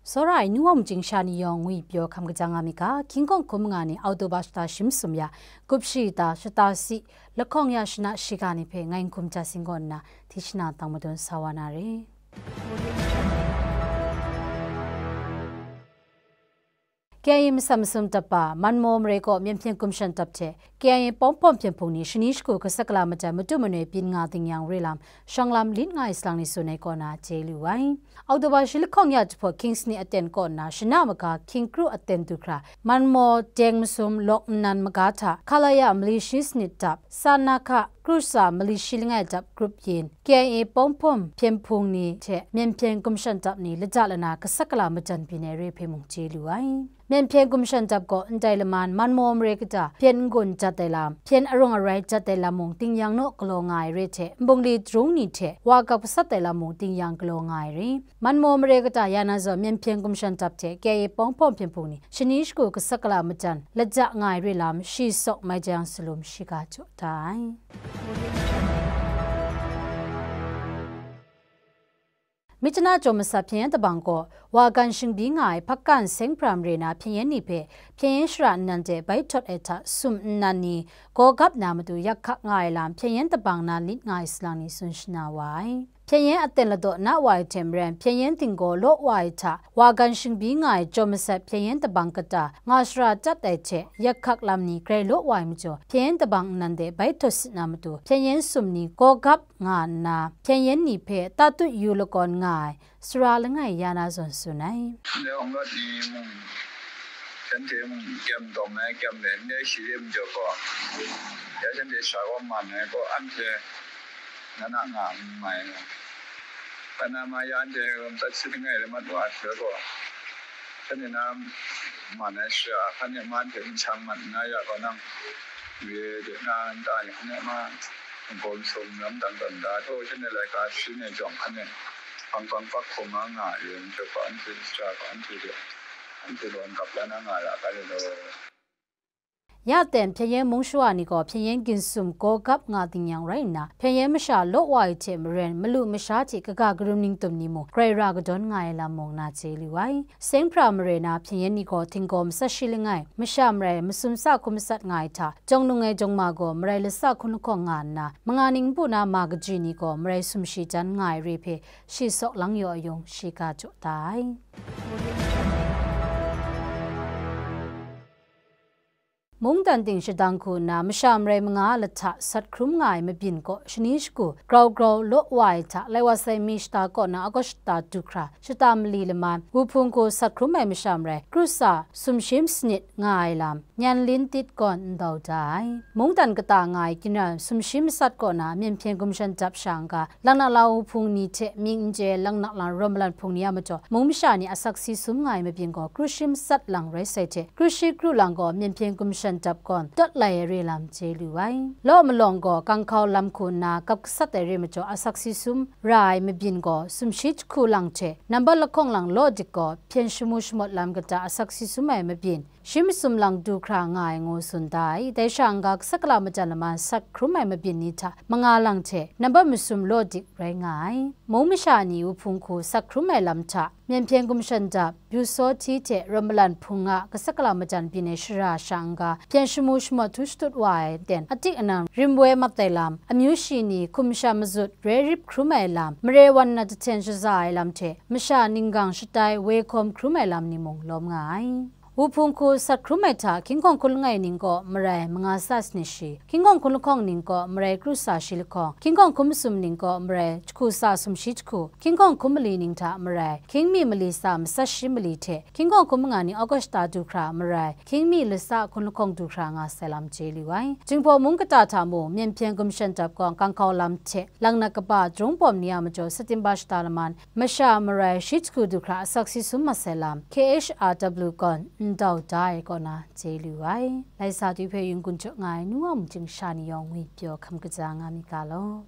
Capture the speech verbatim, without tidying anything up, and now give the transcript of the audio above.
Tsawra ai nu wa mung chying sha ni yawng ngwi pyaw hkam kaja nga mi ga, hkying hkawng hkum nga ni Oktoba shata shi masum ya, gup shi ta shata si, lahkawng ya shana shiga ni hpe ngai n hkum ja sing kaw nna, hti shana tang madun sa wa na re. K I A masat masum dap ba, Manmaw mare kaw Myen Hpyen Gumshan Dap hte K I A Pawng Hpawm Hpyen Hpung ni shani shagu gasat gala majan matu manoi byin nga ding yang re lam, shawng lam lit nga ai salang ni tsun ai kaw na chye lu ai. Oktoba shi lahkawng ya jahpawt Kings ni aten kaw nna shana maga hkying kru aten du hkra, Manmaw deng masum lawk nnan maga hta, Khalaya mali shi sanit dap, Sanakha kru tsa mali shi langai dap grup yin, K I A Pawng Hpawm Hpyen Hpung ni hte Myen Hpyen Gumshan Dap ni lada lana gasat gala majan byin ai re hpe mung chye lu ai. Myen Hpyen Gumshan Dap gaw ndai laman Manmaw mare kata hpyen n-gun jat ai lam, hpyen arung arai jat ai lam mung ding yang naw galaw nga ai re hte, nbungli darung ni hte wa gap gasat ai lam mung ding yang galaw nga ai re. Manmaw mare kata ya na zawn Myen Hpyen Gumshan Dap hte K I A Pawng Hpawm Hpyen Hpung ni shani shagu gasat gala majan lada nga ai re lam, shi sawk mai jang salum shiga jaw da ai. Myitkyina Jaw Masat Hpyen Yen Dabang gaw, wa gan shingbyi nga ai Hpakkan Seng Pra mare na hpyen yen ni hpe, hpyen yen shara nnan de bai htawt ai hta sum nnan ni gaw gap na matu yak hkak nga ai lam, hpyen yen dabang na lit nga ai salang ni tsun shana wa ai. Hpyen yen aten ladaw na wa ai hte maren, hpyen yen dinggaw law wa ai hta, wa gan shingbyi nga ai Jaw Masat Hpyen Yen Dabang kata nga shara chyat ai hte, yak hkak lam ni grai law wa ai majaw, hpyen yen dabang nnan de bai htawt sit na matu, hpyen yen sum ni gaw gap nga nna, hpyen yen ni hpe tatut yu lagawn nga ai sara langai ya na zawn tsun ai. Ndai awng rawt ni mung, shanhte mung kyem dawng ai, kyem le, ndai shi de majaw gaw, ya shanhte sha gaw man ai gaw, anhte na na nga n mai. Kana ma ya anhte lam tat sit langai le mat wa ai hpe gaw, shanhte na man ai sha, hkan e ma anhte n shang mat nna ya gaw nang, re de na nta ni hkan e ma, n-gaw n-sum lam dang tawn da, htaw shanhte laika sharin ai jawng hkan e, hpang hpang pak hkrum nga nga ai, yen hte hpa anhte sha hpa anhte de, anhte gaw n-gap la na nga ra ga le law. Ya ten hpyen yen mung shawa ni gaw hpyen yen ginsum gaw gap nga ding yang rai nna, hpyen yen masha law wa ai hte maren, malu masha hte kaga karum ningtum ni mung grai ra kadawn nga ai lam mung na chye lu ai. Seng Pra mare na hpyen yen ni gaw htinggaw matsat shi langai, masha marai masum sa hkun matsat nga ai hta, jawng nung ai jawng ma gaw marai latsa hkun lahkawng nga nna, manga ning npu na ma kaji ni gaw marai sumshi jan nga ai re hpe, shi sawk lang yaw ayung, shi ga jaw da ai. Mungdan ting shadang hku nna masha marai manga lahta sat hkrum nga ai mabyin kaw shani shagu grau grau law wa ai hta, lai wa sai mi shata kaw na August shata du hkra, shata mali laman, Wuhpung hku sat hkrum ai masha marai kru tsa sumshi masanit nga ai lam, Nyan Lin Tit gaw ndau da ai. Mungdan kata nga ai ginra sumshi matsat kaw na Myen Hpyen Gumshan Dap sha n-ga, Laknak Lang Wuhpung ni hte mying n chye ai Laknak Lang Rawmlan Hpung ni a majaw, mung masha ni asak si sum nga ai mabyin gaw kru shi matsat lang rai sai hte, kru shi kru lang gaw Myen Hpyen Gumshan Dap gaw tawt lai ai re lam chye lu ai. Law malawng gaw Kangkhau lam hku nna gap gasat ai re majaw, asak si sum ra ai mabyin gaw sumshi jahku lang hte, nambat lahkawng lang law dik gaw hpyen shamu shamawt lam kata asak si sum ai mabyin, shi masum lang du hkra nga ai ngu tsun da ai. Dai sha n-ga gasat gala majan laman sat hkrum ai mabyin ni hta manga lang hte, nambat masum law dik rai nga ai. Mung masha ni Wuhpung hku sat hkrum ai lam hta, Myen Hpyen Gumshan Dap, Byu Saw Hti hte Rawmlan Hpung a gasat gala majan byin ai shara sha n-ga, hpyen shamu shamawt htu shatut wa ai ten, atik anam rim woi mat ai lam, amyu shi ni hkum sha mazut rai rip hkrum ai lam, mare wan na jahten shaza ai lam hte, masha ninggang shatai woi hkawm hkrum ai lam ni mung lawm nga ai. Wuhpung hku sat hkrum ai hta, hkying hkawng hkun langai ning kaw marai manga tsa sanit shi, hkying hkawng hkun lahkawng ning kaw marai kru tsa shi lahkawng, hkying hkawng hkun masum ning kaw marai jahku tsa sumshi jahku, hkying hkawng hkun mali ning hta marai hkying mi mali tsa matsat shi mali hte, hkying hkawng hkun manga ni August shata du hkra marai hkying mi latsa hkun lahkawng du hkra nga sai lam chye lu ai. Jinghpaw mung kata hta mung, Myen Hpyen Gumshan Dap gaw Kangkhau lam hte Laknak kaba Jarung Pawm ni a majaw, September shata laman, masha marai shi jahku du hkra asak si sum mat sai lam, K H R W gaw ndau da ai kaw na chye lu ai. Lai sa tu hpe yun kun jaw nga ai nu wa mung chying sha ni yawng ngwi pyaw hkam kaja nga mi ga law.